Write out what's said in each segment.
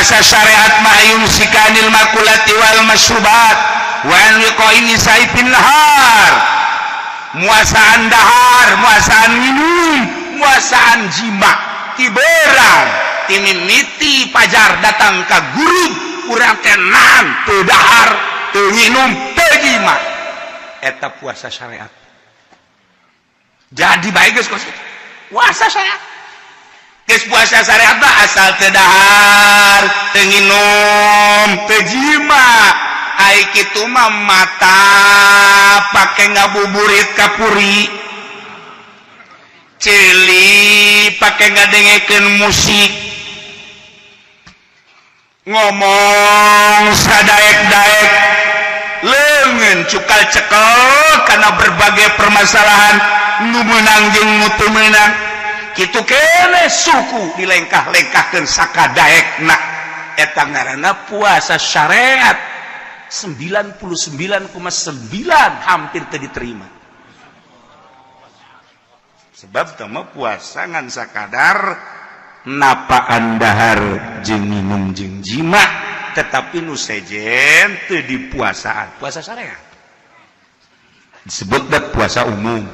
Puasa syariat mah yumsika 'anil makulati wal masyrubat wa an liqa'in nisa'i fin nahar. Muasaan dahar, muasaan minum, muasaan jima ti berang, ti mimiti pajar datang ka guru, urang teh nahan, teu dahar, teu minum, teu jima. Eta puasa syariat. Jadi baik geus kos puasa syariat. Geus puasa syariat mah asal teu dahar, teu nginum, teu jima. Ai kitu mah mata pake ngabuburit kapuri, ceuli pake ngadengekeun musik, ngomong sadaek-daek, leungeun cukal cekel karena berbagai permasalahan nu meunang jeung nu teu meunang. Kitu kene suku dilengkah-lengkahkeun sakadaekna. Eta ngaranna puasa syariat 99,9 hampir teu diterima, sebab teu mah puasa ngan sakadar napaan dahar jeung minum jeung jima, tetapi nu sejen teu dipuasaan. Puasa syariat disebut puasa umum.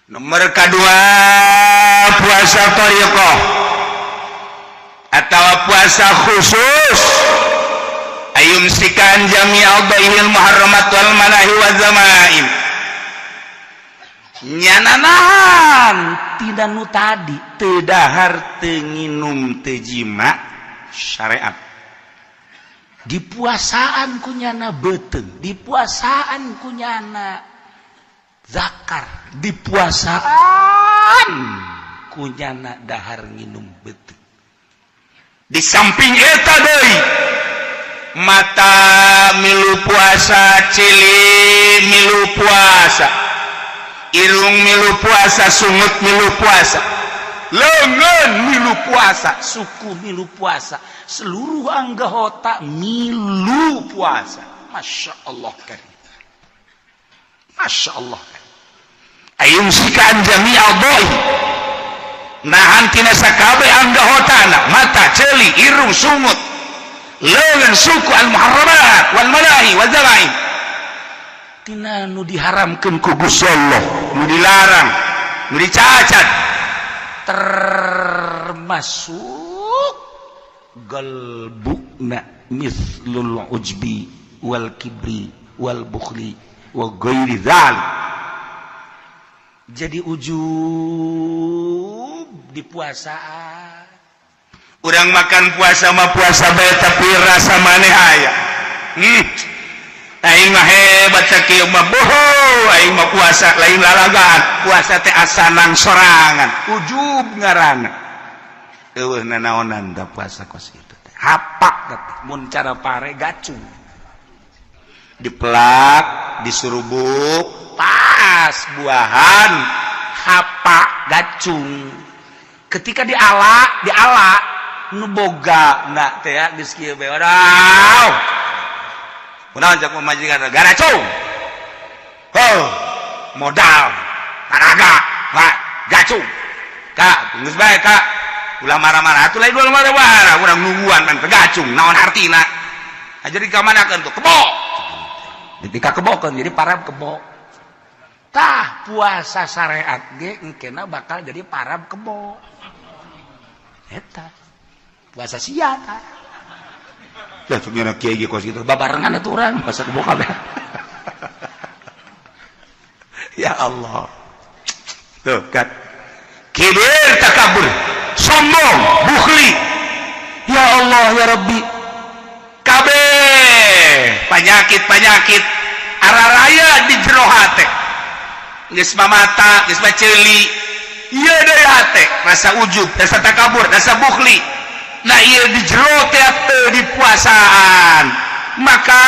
Nomor kedua, puasa thariqah atau puasa khusus, ayyumsika 'an jami'il muharramat wal manahi wa zamaim. Nyana nahan tina nu tadi, teu dahar, teu nginum, teu jima syariat. Dipuasaan ku nyana beuteung, dipuasaan ku nyana zakar, dipuasaan ku nyana dahar nginum beuteung. Di samping eta deui, mata milu puasa, ceuli milu puasa, irung milu puasa, sungut milu puasa, leungeun milu puasa, suku milu puasa, seluruh anggota milu puasa. Masya Allah kan, Masya Allah kan. Ayyumsika 'an jami'al, nahan tina sakabeh anggotana, mata, ceuli, irung, sungut, leungeun, suku, al muharramat wal manahi wal zamaim, tina nu diharamkeun ku Gusti Allah, nu dilarang, nu dicacat, termasuk galbuna mislul ujbi wal kibri wal bukhli wa ghairi dzalik. Jadi ujub di puasaan. Urang makan puasa mah puasa bae, tapi rasa maneh aya, Aing mah hebat sakieu mah. Boho, aing mah puasa lain lalagaan, puasa teh asanang sorangan. Ujub ngaranna. Eueuh nanaonan da puasa kos kitu teh. Hapak teh mun cara pare gacung, dipelak, disurubuk, pas buahan hapak gacung. Ketika diala, diala nu boga na teh geus kieu bae. Waduh, kunaon cak pamajikan? Garacung. Oh, modal tanaga, Pak, gacung. Kak, geus bae, Kak, ulah marah-marah atuh. Lain ulah marah-marah, urang nungguan man gacung, naon artina? Jadi kamanakeun tuh kebo, ketika kebokeun jadi parab kebo. Tah, puasa syariat ge engkena bakal jadi parab kebo. Eta puasa sia tah. Ya cuk kiai ge kos kitu, babarengan atuh urang puasa kebo kabeh. Ya Allah, tuh kan, kibir, takabur, sombong, bukhli. Ya Allah ya Rabbi, kabeh penyakit-penyakit araraya di jero hate. Geus mata, geus ceuli, ieu deui hate, rasa ujub, rasa takabur, rasa bukhli. Nah, ieu di jero teh di puasaan, maka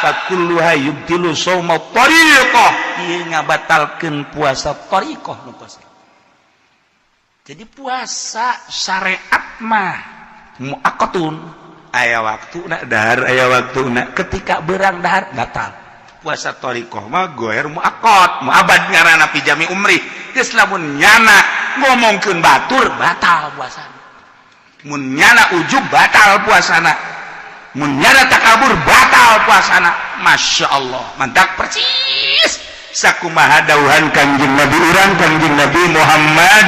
fakulluha yubtilu shauma tariqah, ieu ngabatalkeun puasa tariqah nu kos. Jadi puasa syariat mah muaqqatun, aya waktu nak dahar, aya waktu nak. Ketika berang dahar, batal. Puasa thariqah mah goer muaqqat, muabad ngaranna, fi jami umri. Geus lamun nyana ngomongkeun batur, batal puasa. Mun nyana ujub, batal puasana. Mun nyana takabur, batal puasana. Masya Allah, mantap, persis sakumaha dawuhan Kangjeng Nabi urang, Kangjeng Nabi Muhammad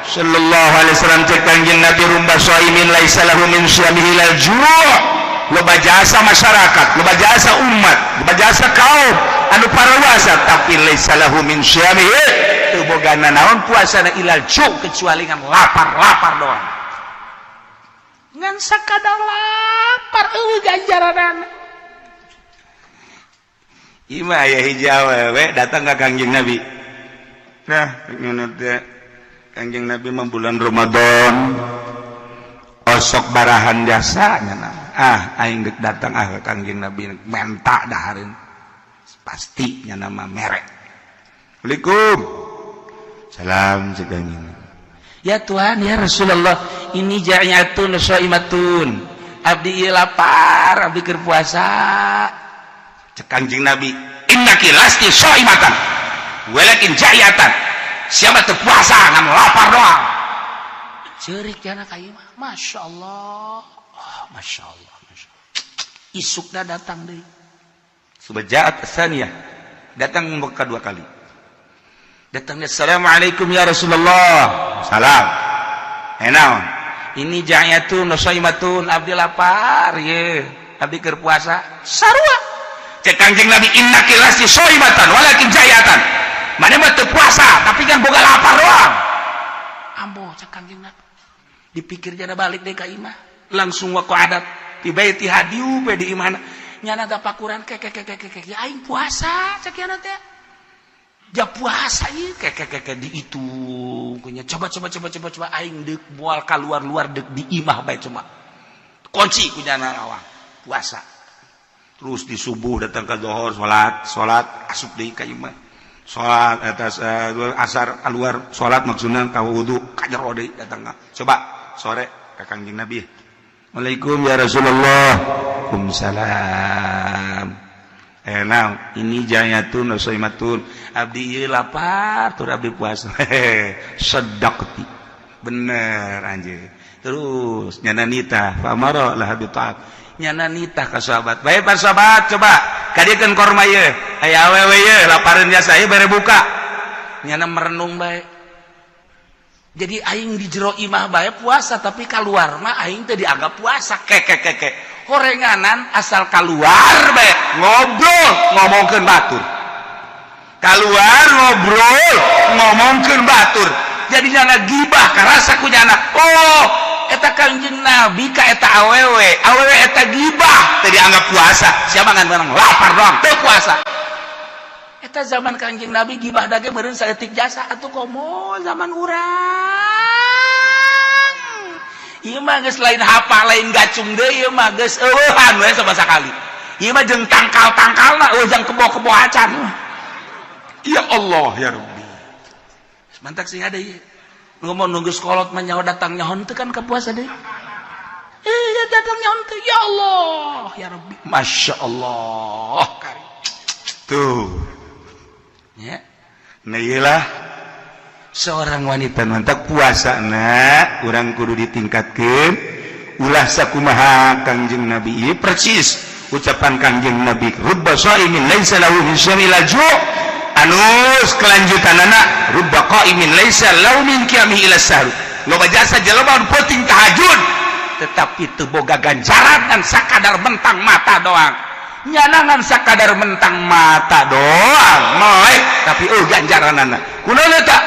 sallallahu alaihi wasallam. Cek Kangjeng Nabi, "Rubba shaimin laisa lahu min shiyamihi illal ju'." Loba jasa masyarakat, loba jasa umat, loba jasa kaum anu parwasa, tapi laisa lahu min shiyamihi, teu boga naon puasana, illal ju', kecuali ngan lapar-lapar doang, ngan sakadar lapar, euweuh ganjaranana. Ima aya hiji awewe datang ka Kangjeng Nabi. Nah, teh Kangjeng Nabi mah bulan Ramadan osok barahan jasanya. Ah, aing geuk datang ah ka Kangjeng Nabi menta dahareun. Pasti nya nama merek. Assalamualaikum. Salam, cek Kangjeng. Ya Tuhan, ya Rasulullah, inni ja'iatun shaimatun. Abdi ieu lapar, abdi keur puasa. Cek Kangjeng Nabi, "Innaki lasti shaimatan walakin ja'iatan." Siapa teu puasa, ngan lapar doang. Ceurik jana ka ieu mah. Masya Allah. Oh, Masya Allah, Masya Allah. Isukna datang deui. Subajaat tsaniyah. Datang kedua kali. Datangnya, "Assalamualaikum ya Rasulullah." Salam. Eh, naon? Inni ja'iatun shaimatun, abdi lapar ye. Abdi keur puasa. Sarua. Cek Kangjeng Nabi, "Innaki lasti shaimatan walakin ja'iatan." Mana mah teu puasa, tapi kan boga lapar doang. Ambo, cek Kangjeng Nabi. Dipikir jana balik deh ka imah. Langsung waqa'adat fi baitiha, diu we di imahna. Nyana tapakuran ke ke ke ke ke, ya aing puasa, cek yana teh. Ja puasa ieu, ke ke ke ke, dihitung kunya. Coba, coba, coba, coba, coba, aing deuk moal keluar luar, deuk di imah bae, coba kunci ku nyana lawang, puasa terus. Di subuh datang ke zohor, salat, salat, asup deui ka imah, salat atas asar keluar salat, maksudna ka wudu, ka jero deui datang. Coba sore ka Kangjeng Nabi. "Assalamualaikum ya Rasulullah." "Waalaikumsalam." Eh, naon? Inni ja'iatun shaimatun, abdi ieu lapar tur abdi puasa. "Shadaqti, bener anjir." Terus nyana nitah, famara laha bi ta'am, nyana nitah ka sahabat bae. "Pak sahabat, coba kadiekeun korma ieu, aya awewe ieu lapareun jasa ieu, bere buka." Nyana merenung bae. Jadi aing di jero imah bae puasa, tapi keluar mah aing teh dianggap puasa. Keke keke horenganan, asal keluar bae ngobrol, ngomongkeun batur, keluar ngobrol, ngomongkeun batur, jadi nyana gibah karasa ku nyana. Oh, eta Kangjeng Nabi ka eta awewe, awewe eta gibah teh dianggap puasa. Siapa ngan menang lapar doang teu puasa. Eta zaman Kangjeng Nabi gibah dage meureun saeutik jasa. Atuh komo zaman urang ieu mah geus lain hapa, lain gacung deui, ieu mah geus eueuhan we sama sakali. Ieu mah jeung tangkal-tangkalna eueuh, jang kebo-kebo acan. Ya Allah ya Rabbi, mantak sih ada ieu ngomong nunggu sekolot mah nyawa datang nyaho teu kan ke puasa deui. Eh, ya datang nyaho teu. Ya Allah ya Rabbi, Masya Allah. Tuh ya, nah iyalah seorang wanita mantak puasa na urang kudu ditingkatkan, ulah sakumaha Kangjeng Nabi ieu. Persis ucapan Kangjeng Nabi, "Rubba shaimin laisa lahu min syami ju'." Anus kelanjutan anak, "Rubba qaimin laisa lahu min qiyamihi ila sahur." Loba jasa jelema nu penting tahajud, tetapi teu boga ganjaran, dan sakadar mentang mata doang. Nyanangan sakadar mentang mata doang melek, tapi oh, ganjaran anak kunaon eta?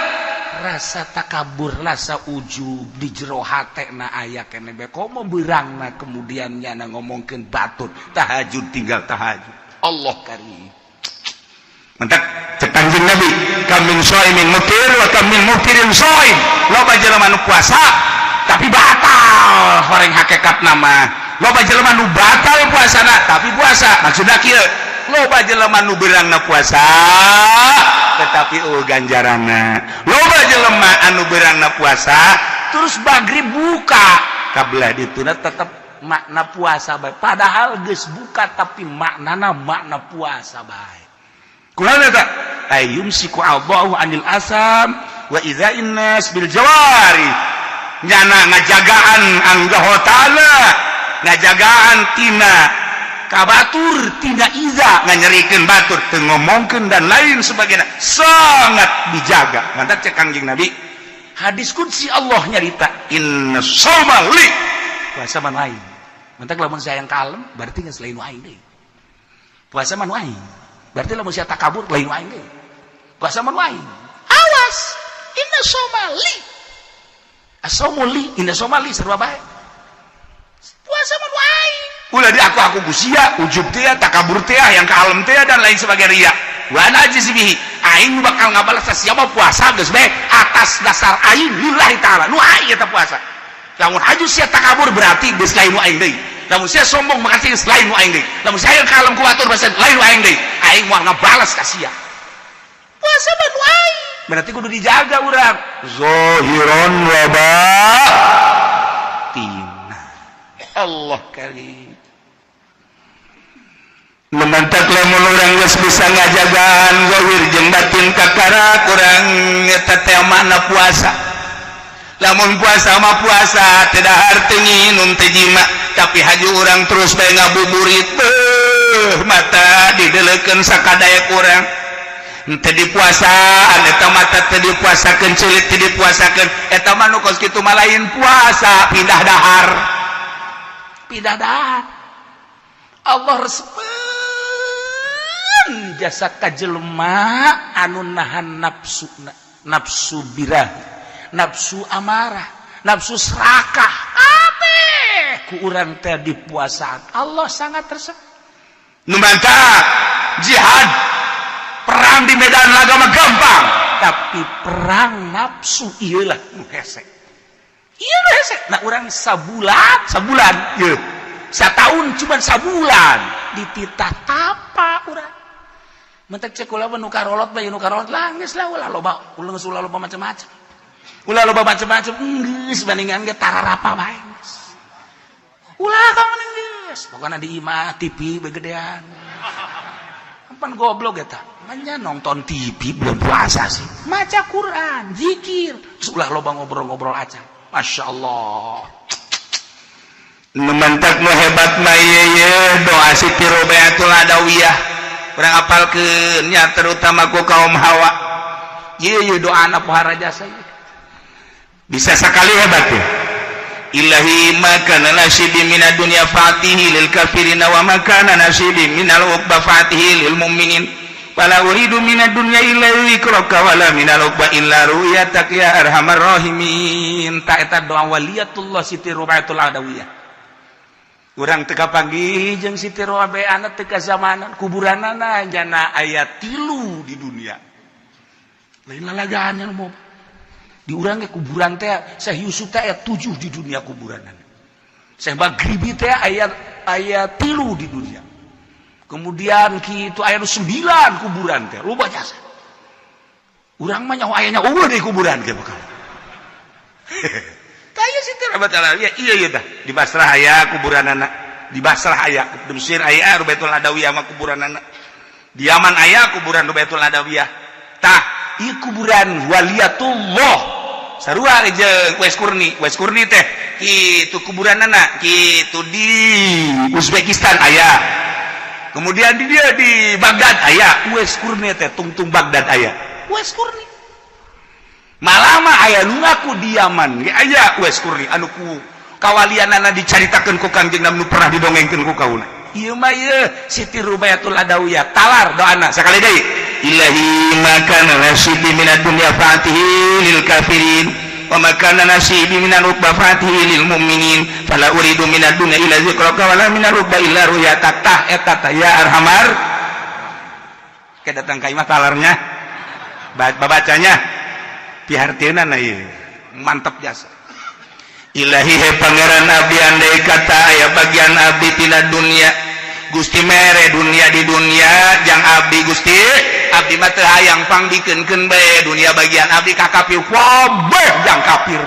Rasa takabur, rasa ujub di jero hate na aya kene bae. Komo beurangna kemudian nyana ngomongkeun batur, tahajud tinggal tahajud. Allah karim. Mantak cek Kangjeng Nabi, "Kam min shaimin muftir wa kam min muftirin shaim." Loba jelema nu puasa tapi batal horeng hakikat nama. Loba jelema nu batal puasana tapi puasa. Maksudna kieu, loba jelema nu beurangna puasa tetapi oh, ganjaranna. Loba jelema anu beurangna puasa terus magrib buka, kabelah dituna tetep makna puasa bae, padahal geus buka, tapi maknana makna puasa bae. Kunaon eta? Ay yumsiku Allahu anil asam wa idza'in nas bil jawari. Nyana ngajagaan anggotana, ngajagaan tina kabatur, tina iza, nganyerikeun batur, teu ngomongkeun dan lain sebagainya, sangat dijaga. Mantap, cek Kangjeng Nabi, hadis qudsi, Allah nyarita, "Inna shauma li," puasa mah lain. Mantap, lamun saya yang kalem berarti geus lain aing deui. Puasa mah aing, berarti lamun sia takabur lain aing deui. Puasa mah aing, awas, "Inna shauma li," "As-saumu li," "Inna shauma li," sarua bae. Puasa mah aing, ulah di aku ku sia, ujub teh, takabur teh, yang kalem teh, dan lain sebagainya, riya. "Wa ana ajzi bihi," aing bakal ngabalas siapa. Puasa geus bae atas dasar aing, lillahi ta'ala, nu aing eta puasa. Lamun haju sia takabur berarti geus lain nu aing deui. Lamun sia sombong berarti geus lain nu aing deui. Lamun sia yang kalem ku batur berarti lain nu aing deui. Aing moal ngabalas ka sia. Puasa mah nu aing, berarti kudu dijaga urang zahiran wa batina. Allah karim. Memantak lamun urang geus bisa ngajagaan zahir jeung batin, kakara kurang eta teh makna puasa. Lamun puasa mah puasa, tidak arti nginum, teu jima, tapi haju urang terus bae ngabuburit, beuh, mata didelekeun sakadaya kurang teu dipuasaan eta, mata teu dipuasakeun, ceuli teu dipuasakeun, eta mah nu kos kitu mah lain puasa, pindah dahar. Pindah dahar. Allah resepeun jasa ka jelema anu nahan nafsu, nafsu birahi, nafsu amarah, nafsu serakah, kabeh ku urang teh dipuasaan. Allah sangat resep. Nu mantap, jihad perang di medan laga mah gampang, tapi perang nafsu iyalah nu hese, iya nu hese. Nah, urang sabulan, sabulan ieu, satahun cuman sabulan dititah tapa urang. Mentek cek kula mah, nu karolot bae, nu karolot lah geus lah, ulah loba, ulah geus, ulah loba macam-macam, ulah loba macam-macam, geus bandingan ge tararapa bae geus. Ulah kamu geus, pokokna di imah TV begedean. Pan goblok eta manya, nonton TV belum puasa sih. Maca Quran, zikir, terus ulah loba ngobrol-ngobrol aja. Masya Allah. Nu mantak nu hebat mah ye doa Siti Robiatul Adawiyah. Urang apalkeun nya, terutama ku kaum hawa. Ye ye doa anak pohara jasa ye. Bisa sekali hebat ya. "Ilahi, ma kana nasibi minad dunya fa'tihi lil kafirina, wa ma kana nasibi minal uqba fa'tihi lil mu'minin. Fala uridu minad dunya illa dzikraka, wala minal uqba illa ru'yatak ya arhamar rahimin." Ta eta doa waliyatullah Siti Robiatul Adawiyah. Urang teu kapanggih jeung Siti Robiah, teu kazamanan. Kuburanana jana aya 3 di dunia, lain lalagaan yang mau di urang ge. Kuburan teh Syekh Yusuf teh aya 7 di dunia kuburanana. Syekh Maghribi teh aya aya 3 di dunia. Kemudian kitu aya nu 9 kuburan teh loba jasa. Urang mah nyaho ayanya eueuh di kuburan ge bakal. Taya Siti Robiatul Adawiyah, iya iya dah. Di Basrah aya kuburanana, di Basrah aya, di Mesir aya Robiatul Adawiyah mah kuburanana, di Yaman aya kuburan Robiatul Adawiyah. Tah, ieu kuburan waliyatullah sarua jeung Uwais Qurni. Uwais Qurni teh kitu kuburanana, kitu di Uzbekistan aya, kemudian di dia di Baghdad aya. Uwais Qurni teh tungtung Baghdad aya Uwais Qurni. Malah mah aya nu ngaku di Yaman ge aya Uwais Qurni, anu ku kawalianana dicaritakeun ku Kangjeng Nabi, nu pernah didongengkeun ku kaula. Ieu mah ieu Siti Rubayatul Adawiyah, talar doana sekali deui. "Ilahi, ma kana nasibi minad dunya fa'tihi lil kafirin, wa ma kana nasibi minal uqba fa'tihi lil mu'minin. Fala uridu minad dunya illa dzikraka, wala minal uqba illa ru'yatak." Tah, eta tah ya arhamar. Ke datang ka imah talarnya, babacanya pihartieunna ieu mantap jasa. "Ilahi, he Pangeran abdi, andai kata aya bagian abdi tina dunia, Gusti mere dunia di dunia jang abdi. Gusti, abdi mah teu hayang, pangbikeunkeun bae dunia bagian abdi ka kafir, kabeh jang kafir."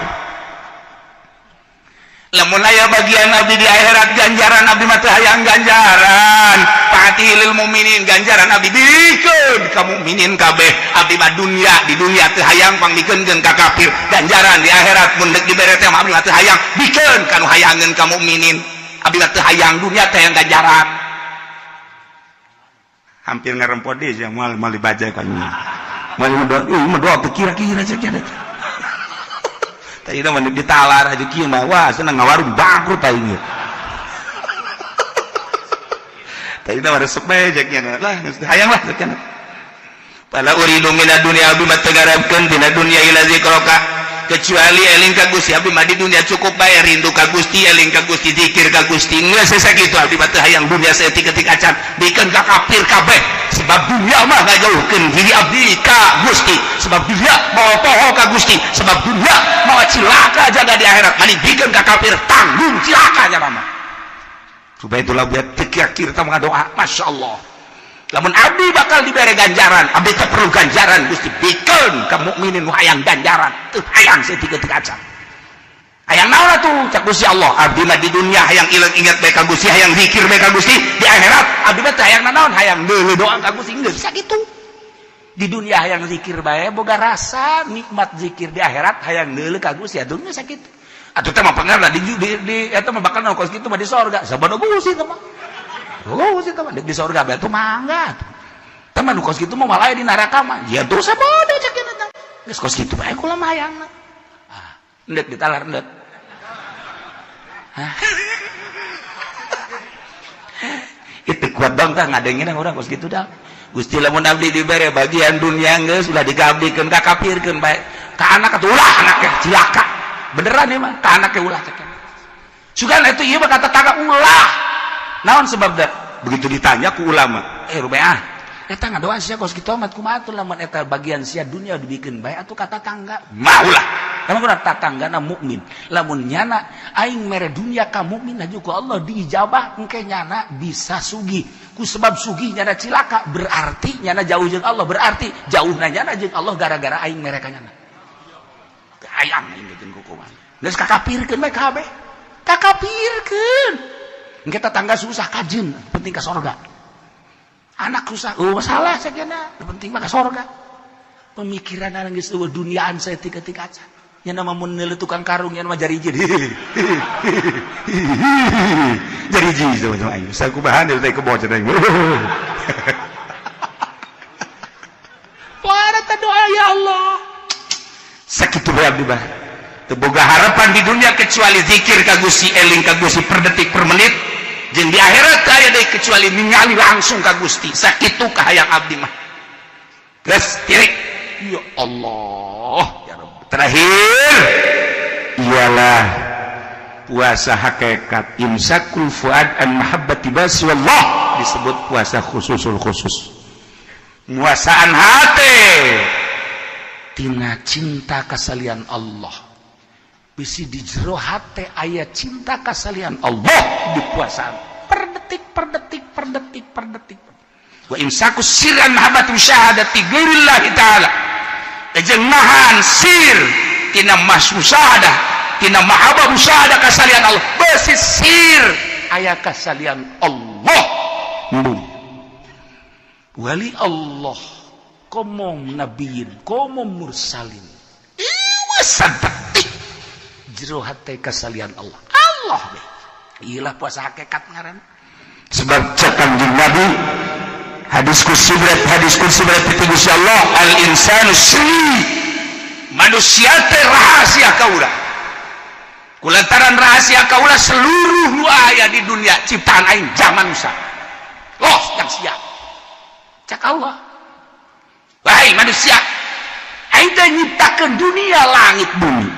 Lamun aya bagian abdi di akhirat ganjaran, abdi mah teu hayang ganjaran. Fa'atihi lil mukminin, ganjaran abdi bikeun ka mukminin kabeh. Abdi mah dunia, di dunia teu hayang pangmikeunkeun ka kafir. Ganjaran di akhirat mun deuk dibere teh mah abdi mah teu hayang, bikeun ka nu hayangeun ka mukminin. Abdi mah teu hayang dunia, teh hayang ganjaran. Hampir ngarempot deui sia, moal moal dibaca kan. Moal doa, ieu mah doa teu kira-kira cek nya. Tadi mah ditalar aja kieu mah, wah, senang ngawarung bangkrut aing. Tadi mah resep bae cek nya lah, geus hayang lah cek nya. Fala uridu minad dunya, abdi mah teu ngarepkeun tina dunya, illa zikraka, kecuali eling ka Gusti. Abdi mah di dunia cukup bae rindu ka Gusti, eling ka Gusti, zikir ka Gusti, geus sakitu. Abdi mah teu hayang dunia saeutik-eutik acan, bikeun ka kafir kabeh, sebab dunia mah ngajauhkeun diri abdi ka Gusti, sebab dunia mawa poho ka Gusti, sebab dunia mawa cilaka jaga di akhirat. Mani bikeun ka kafir, tanggung cilaka nya mah. Supaya itulah buat teu kira-kira teh doa, Masya Allah. Lamun abdi bakal dibere ganjaran, abdi teu perlu ganjaran, Gusti, bikeun ka mukminin nu hayang ganjaran, teu hayang saeutik-eutik acan. Hayang naon atuh? Cak Gusti Allah, abdi mah di dunia hayang ilang ingat bae ka Gusti, hayang zikir bae ka Gusti. Di akhirat abdi mah teu hayang nanaon, hayang deuleu doa ka Gusti, geus sakitu. Di dunia hayang zikir bae boga rasa nikmat zikir, di akhirat hayang deuleu ka Gusti, atuh geus sakitu. Atuh teh mah pangarna di eta mah bakal kos kitu mah di sorga. Sabodo Gusti teh mah. Oh, sih teman di sorga bae tuh mangga. Teman nu kos kitu mah malah di neraka mah. Ya dosa bodoh cek eta. Geus kos kitu bae kula mah hayangna. Ah, endek ditalar endek. Hah? Itu kuat bang tah ngadengin orang kos kitu dah. Gusti, lamun abdi dibere bagian dunia geus ulah digabdikeun ka kafirkeun bae. Ka anak atuh ulah, anaknya cilaka. Beneran ya mah, ka anaknya ulah cek. Sugan itu ieu mah kata tetangga ulah. Naon sebabna? Begitu ditanya ku ulama, eh rubeah, eta ngadoa sia kos kitu amat, kumaha atuh lamun eta bagian sia dunia dibikeun bae atuh ka tatangga? Mah ulah. Lamun kuna tatanggana mukmin. Lamun nyana aing mere dunia ka mukmin laju ku Allah diijabah, engke nyana bisa sugih. Ku sebab sugih nyana cilaka, berarti nyana jauh jeung Allah, berarti jauhna nyana jeung Allah gara-gara aing mere ka nyana. Hayang aing jeung kukuman. Geus kakapirkeun bae kabeh. Kakapirkeun. Engke tetangga susah kajeun, penting ka sorga. Anak susah, oh masalah sakena, penting mah ka sorga. Pemikiran orang geus eueuh duniaan saeutik-eutik acan. Nya nama mun neuleuh tukang karung nya mah jariji. Jariji sama aing. Sakumaha teh kebo cenah aing. Wah, doa ya Allah. Sakitu bae abdi mah. Teu boga harapan di dunia kecuali zikir ka Gusti, eling ka Gusti per detik per menit. Jeung di akhirat aya deui kecuali ningali langsung ka Gusti. Sakitu kahayang abdi mah. Geus tirik. Ya Allah, ya Rabb. Terakhir ialah puasa hakikat, imsakul fuad an mahabbati basi wallah, disebut puasa khususul khusus. Nguasaan hati tina cinta kasalian Allah. Bisi di jero hate aya cinta kasalian Allah, dipuasaan per detik per detik per detik per detik. Wa imsaku sir an mahabbati musyahadati ghairillahi ta'ala, jeung nahan sir tina mas musyahadah, tina mahabbah musyahadah kasalian Allah. Besi sir aya kasalian Allah, embung wali Allah, komo nabiyin, komo mursalin, ieu sadetik jero hate kasalian Allah, Allah be. Iyalah puasa hakikat ngaran. Sebab cek Kanjeng Nabi, hadis kursi berat, hadis kursi berat itu, Gusti Allah, al insanu sri, manusia teh rahasia kaula. Kulantaran rahasia kaula, seluruh nu aya di dunia ciptaan aing jang manusia, los jang sia. Cak Allah, wahai manusia, aing teh nyiptakeun dunia, langit, bumi,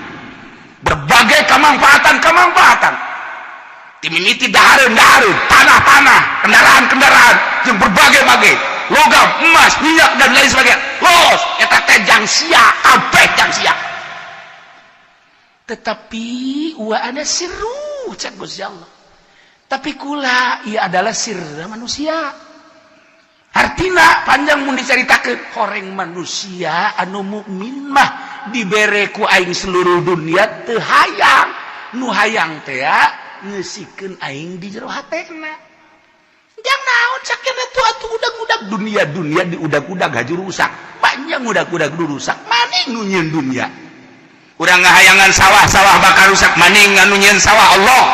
berbagai kemanfaatan-kemanfaatan, dimimiti dahareun-dahareun, tanah-tanah, kendaraan-kendaraan, jeung berbagai-bagai logam, emas, minyak, dan lain sebagainya. Los eta teh jang sia, kabeh jang sia. Tetapi wa ana sirru, cek Gusti Allah, tapi kula ia adalah sirra manusia. Artina panjang mun dicaritakeun. Horeng manusia anu mukmin mah dibere ku aing seluruh dunia teu hayang. Nu hayang teh ngeusikeun aing di jero hatena. Jang naon sakena tuh atuh udag-udag dunia? Dunia di udag-udag haju rusak, panjang udag-udag rusak. Maning nu nyieun dunia? Urang ngahayangan sawah, sawah bakal rusak. Maning anu nyieun sawah? Allah.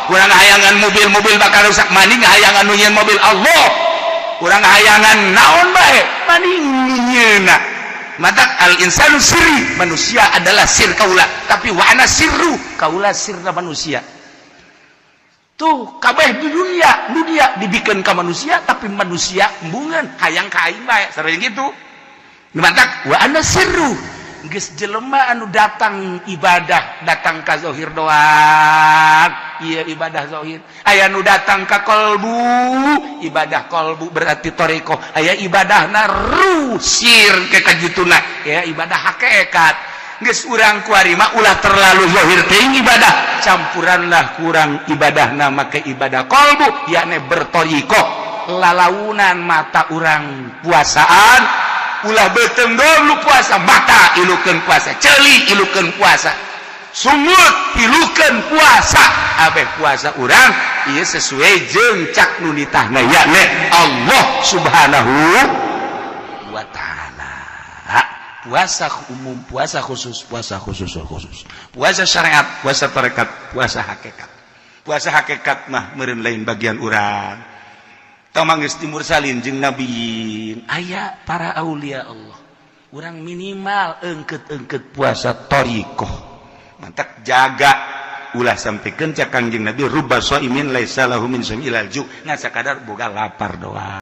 Urang ngahayangan mobil, mobil bakal rusak. Maning ngahayangan nu nyieun mobil? Allah. Urang ngahayangan naon bae, maning nu nyieunna? Matak al insanu sirri, manusia adalah sir kaula, tapi wa ana sirru kaula, sirna manusia tuh kabeh di dunia. Dunia dibikin ke manusia, tapi manusia embungan hayang ka aing bae, sering gitu. Matak wa ana sirru. Geus jelema anu datang ibadah, datang ka zahir doang. Iya, ibadah zahir. Aya nu datang ka kolbu, ibadah kolbu berarti thoriqoh. Aya ibadah ruh, sir ke kajituna ya, ibadah hakikat. Geus, urang kuari mah ulah terlalu zahir teuing ibadah. Campuranlah kurang ibadah nama ke ibadah kolbu, yakni berthoriqoh. Lalaunan mata urang puasaan, ulah beuteung dulu puasa, mata ilukeun puasa, ceuli ilukeun puasa, sungut ilukeun puasa. Abeh puasa urang ieu sesuai jeung cak nu nitahna, yakni Allah Subhanahu wa Ta'ala. Puasa umum, puasa khusus, puasa khusus khusus, puasa syariat, puasa tarekat, puasa hakikat. Puasa hakikat mah meureun lain bagian urang. Geus mursalin jeung nabiin, aya para aulia Allah. Urang minimal engket-engket puasa thoriqoh. Mantap, jaga ulah sampai cak Kangjeng Nabi, rubba shaimin laisa lahu min illal ju', ngan sakadar boga lapar doang.